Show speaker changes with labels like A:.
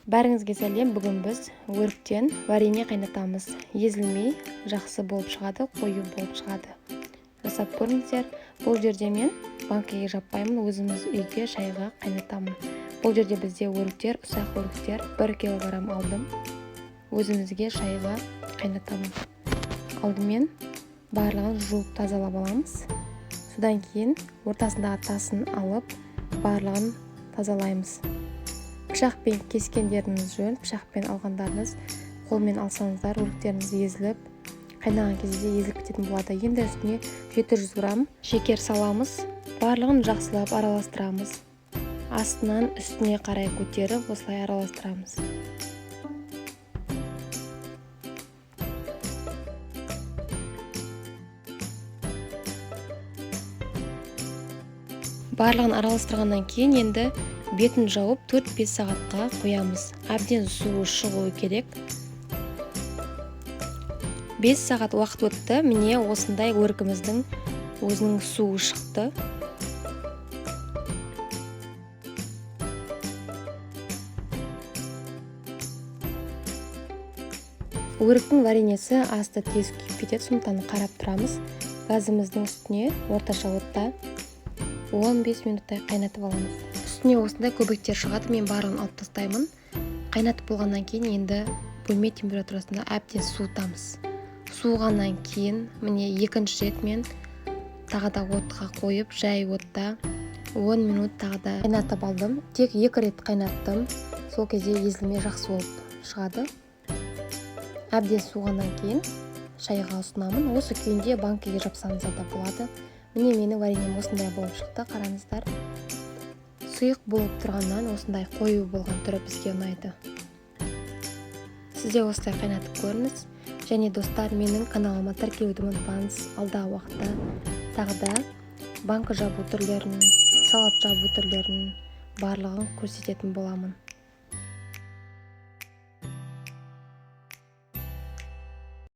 A: Бәріңізге сәлем. Бүгін біз өріктен варенье қайнатамыз. Езілмей жақсы болып шығады, қою болып шығады. Жасап көріңіздер. Бұл жерде мен банкіге жаппаймын, өзіміз үйде шайға қайнатамын. Бұл жерде бізде өріктер, ұсақ өріктер, 1 килограмм алдым. Өзімізге шайға қайнатамын. Алдымен барлығын жуып тазалап аламыз. Содан кейін ортасындағы тасын алып, барлығын тазалаймыз. Пышақпен кескендеріңіз жөн, пышақпен алғандарыңыз, қолмен алсаңыздар өріктеріңіз езіліп, қайнаған кезде езіліп кететін болады. Енді үстіне 700 грамм шекер саламыз. Барлығын жақсылап араластырамыз. Астынан үстіне қарай көтеріп, осылай араластырамыз. Барлығын араластырғаннан кейін енді бетін жауып 4-5 сағатқа қоямыз. Әбден суы шығуы керек. 5 сағат уақыт өтті. Міне осындай өрігіміздің өзінің суы шықты. Өріктің вареньесі асты тез күйіп кетеді, сондықтан қарап тұрамыз. Газымыздың үстіне орташа отта 15 минуттай қайнатып аламыз. Үстіне осындай көбіктер шығады, мен барлығын алып тастаймын. Қайнатып болғаннан кейін енді бөлме температурасында әбден суытамыз. Суығаннан кейін міне екінші рет мен тағы да отқа қойып, жай отта 10 минут тағы да қайнатып алдым. Тек 2 рет қайнаттым. Сол кезде езілмей жақсы болып шығады. Әбден суығаннан кейін шайға ұсынамын. Осы күйінде банкіге жапсаңыздар да болады. Міне менің вареньем осындай болып шықты, қараңыздар. Сұйық болып тұрғаннан осындай қою болған түрі бізге ұнайды. Сіз де осылай қайнатып көріңіз. Және достар, менің каналыма тіркелуді ұмытпаңыз. Алдағы уақытта тағы да банка жабу түрлерін, салат жабу түрлерін барлығын көрсететін боламын.